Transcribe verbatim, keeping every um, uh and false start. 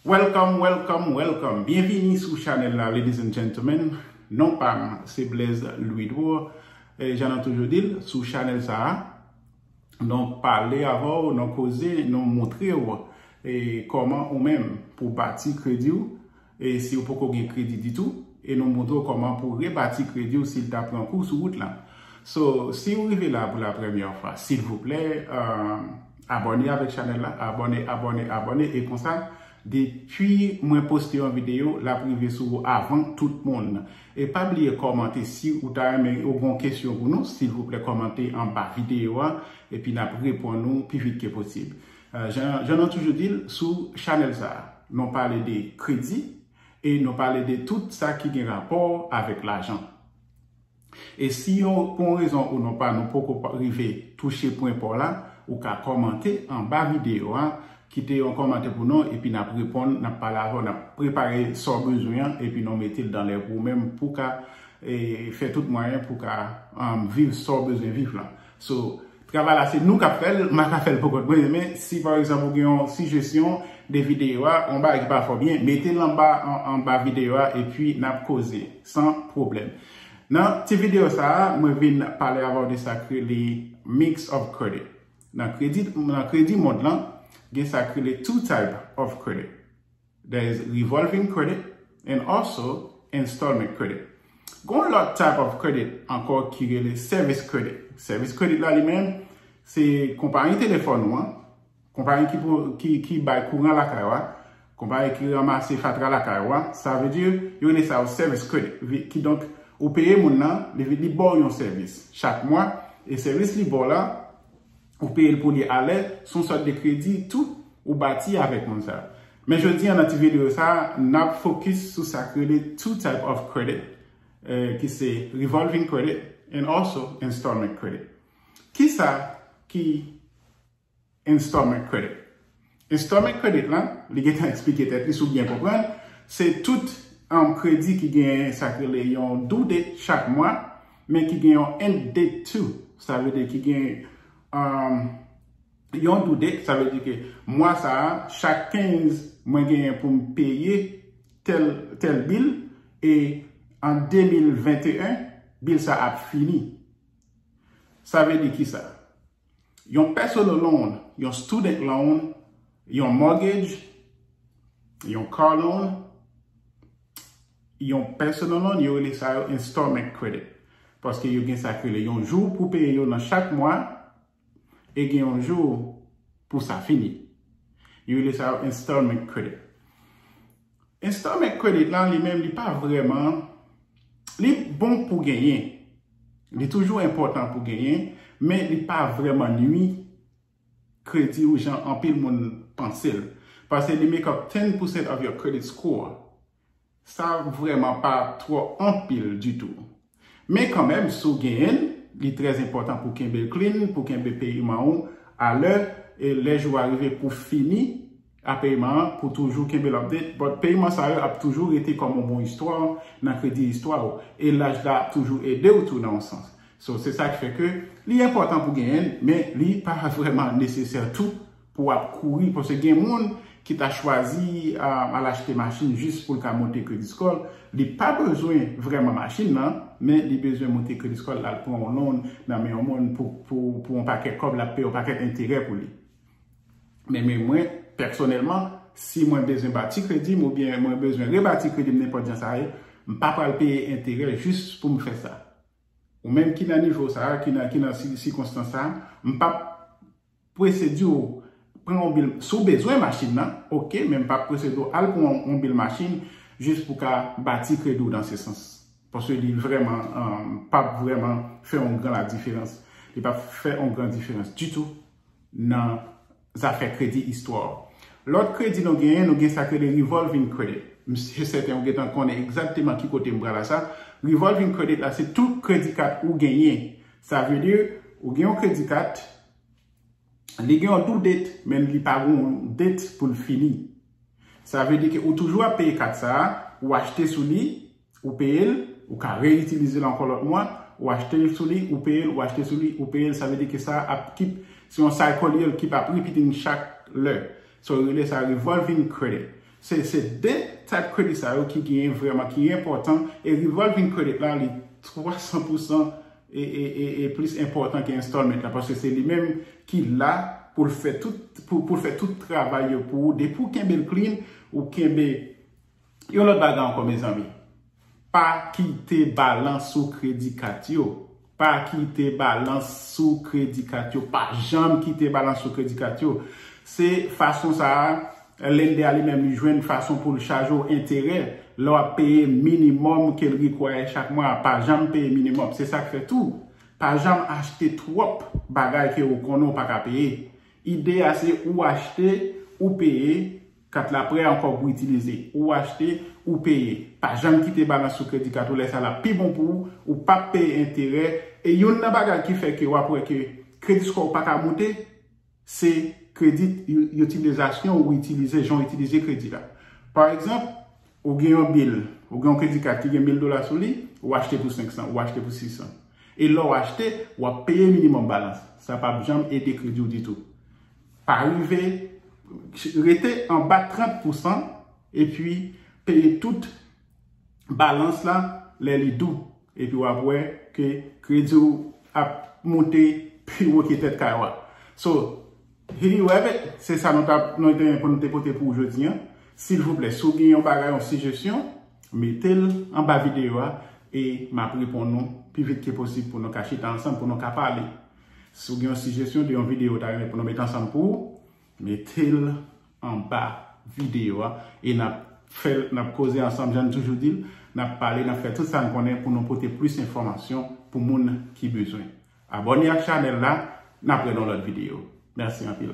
Welcome, welcome, welcome. Byenvini sou chanèl la, ladies and gentlemen. Non pa m, se Blaise Louis Drouot. E jan nou toujou di l, sou chanèl sa a, nou pale avè w, nou koze, nou montre w e kòman ou menm pou bati kredi w, e si w poko gen kredi ditou, e nou montre w kòman pou rebati kredi w si l ta pran kou sou wout la. So, si w rive la pou la premyè fwa, silvouplè, euh, abòne avèk chanèl la, abòne, abòne, abòne, e konsa, depi mwen poste yon videyo, l ap rive sou ou avan tout moun. E pa bliye kòmante, si ou ta renmen, ou gen yon kesyon pou nou, silvouplè kòmante anba videyo a, epi n ap reponn ou pi vit ke posib. Euh, jan, jan nou toujou di l, sou chanèl sa a, nou pale de kredi e nou pale de tout sa ki gen rapò avèk lajan. E si yon, pou yon rezon ou non pa, nou poko pa rive touche pwen pa w la, ou ka kòmante anba videyo a, kite yon kòmantè pou nou, epi n ap reponn, n ap pale avè w, n ap prepare sa w bezwen an, epi nou mete l dan lè pou ou menm, pou w ka, e, fè tout mwayen pou w ka, um, viv sa w bezwen viv la. So, travay la se nou k ap fè l, m pa ka fè l pou kont mwen, men si pa egzanp ou gen yon sijesyon de videyo a, yon bagay ki pa fè w byen, mete l anba, an, anba videyo a, epi n ap koze, san pwoblèm. Nan ti videyo sa a, mwen vin pale avè w de sa k rele mix of credit. Nan kredi, nan kredi mond lan, gen sa k rele two type of credit. There is revolving credit and also installment credit. Gon lòt type of credit ankò ki rele service credit. Service credit la li menm, se konpayi telefòn ou an, konpayi ki, pou, ki, ki bay kouran lakay ou a, konpayi ki ranmase fatra lakay ou a, sa vle di, yo rele sa yo service credit. Vi- Kidonk, ou peye moun nan, li, li ba w yon sèvis chak mwa, e sèvis li ba w la, ou peye l pou li alè, se yon sòt de kredi tou, ou bati avèk moun sa. Men jodi a, nan ti videyo sa, n ap fokis sou sa k rele two type of credit, eh, ki se revolving credit and also installment credit. Kisa ki installment credit? Installment credit la, li gentan eksplike tèt li, si w byen konprann, se tout, um, kredi ki gen sa k rele yon due date chak mwa, men ki gen yon end date too. Sa vle di ki gen, um, yon due date, sa vle di ke mwa sa a, chak kenz, mwen genyen pou m peye tèl, tèl bil, e an de mil venteyen, bil sa ap fini. Sa vle di kisa? Yon personal loan, yon student loan, yon mortgage, yon car loan, yon personal loan, yo rele sa yo installment credit. Paske yo gen sa k rele yon jou pou peye yo nan chak mwa, e gen yon jou pou sa fini. Yo rele sa yo installment credit. Installment credit la, li menm, li pa vrèman, li bon pou genyen. Li toujou enpòtan pou genyen, men li pa vrèman nui kredi ou jan anpil moun panse l. Paske li make up ten percent of your credit score. Sa vrèman pa twò anpil ditou. Men kanmenm, si w genyen l, li trè enpòtan pou kenbe l clean, pou kenbe peyiman ou alè, e lè jou a rive pou fini a peyiman an, pou toujou kenbe l update. But peyiman sa yo ap toujou rete kòm yon bon istwa nan kredi istwa ou. E laj la ap toujou ede w tou nan yon sans. So, se sa k fè ke li enpòtan pou genyen l, men li pa vrèman nesesè tou pou w ap kouri, paske gen moun ki ta chwazi, ah, al achte machin jis pou l ka monte kredi score l. Li pa bezwen vrèman machin nan, men li bezwen monte kredi score l, al pran yon loan nan men yon moun pou, pou, pou yon pakèt kòb, l ap peye yon pakèt enterè pou li. Men, men mwen, pèsonèlman, si mwen bezwen bati kredi m oubyen mwen bezwen rebati kredi m nenpòt jan sa ye, m pa pral peye enterè jis pou m fè sa. Ou menm ki nan nivo sa a, ki nan, ki nan si- sikonstans sa a, m p ap prese di w pran yon bil. Si w bezwen machin nan, oke, men m p ap prese di w al pran yon, yon bil machin jis pou ka bati kredi w nan se sans. Paske li vrèman, um, p ap vrèman fè yon gran la diferans. Li p ap fè yon gran diferans ditou nan zafè kredi istwa w. Lòt kredi nou genyen, nou gen sa k rele revolving credit. M se sèten ou gentan konnen egzakteman ki kote m pral a sa. Revolving credit la, se tout kredi kat ou genyen. Sa vle di, ou gen yon kredi kat, li gen yon due date, men li pa gen yon date pou l fini. Sa vle di ke ou toujou ap peye kat sa a, ou achte sou li, ou peye l, ou ka reyitilize l ankò lòt mwa, ou achte sou li, ou peye l, ou achte sou li, ou peye l, sa vle di ke sa ap keep, se yon cycle li ye, l keep ap repeating chak lè. So, yo rele sa revolving credit. Se se de type credit sa yo ki genyen vrèman, ki enpòtan. E revolving credit la, li twa san pousan e, e, e, e plis enpòtan ke installment la, paske se li menm ki la pou l fè tout, pou, pou l fè tout travay yo pou ou. Depi w kenbe l clean, ou kenbe yon lòt bagay ankò, mezanmi. Pa kite balans sou kredi kat yo. Pa kite balans sou kredi kat yo. Pa janm kite balans sou kredi kat yo. Se fason sa a, lender a li menm li jwenn fason pou l chaje w enterè. Lè w ap peye minimòm ke l require chak mwa, pa janm peye minimòm. Se sa k fè tou, pa janm achte twòp bagay ke ou konnen ou pa ka peye. Ide a se ou achte, ou peye, kat la prè ankò pou itilize. Ou achte, ou peye. Pa janm kite balans sou kredi kat ou, lè sa l ap pi bon pou ou, ou p ap peye enterè. E youn nan bagay ki fè ke w ap wè ke kredi score w pa ka moute, se kredi, itilizasyon ou itilize, jan w itilize kredi la. Pa egzanp, ou gen yon bil, ou gen yon kredi kat ki gen mil dola sou li, ou achte pou senk san, ou achte pou sis san. E lè w achte, w ap peye minimòm balans. Sa p ap janm ede kredi w ditou. Pa rive, rete anba trant pousan, epi peye tout balans la lè li dou. Epi w ap wè ke kredi w ap moute pi wo ke tèt kay ou a. So, here you have it. Se sa nou t ap, nou te gen pou nou te pote pou ou jodi an. Silvouplè, si w gen yon bagay, yon sijesyon, mete l anba videyo a e m ap reponn ou pi vit ke posib pou nou ka chita ansanm, pou nou ka pale. Si w gen yon sijesyon de yon videyo w ta renmen pou nou mete ansanm pou ou, mete l anba videyo a e n ap fè, n ap koze ansanm, jan n toujou di l, n ap pale, n ap fè tout sa n konnen pou nou pote plis enfòmasyon pou moun ki bezwen. Abòne ak chanèl la, n ap wè nan lòt videyo. Mèsi anpil.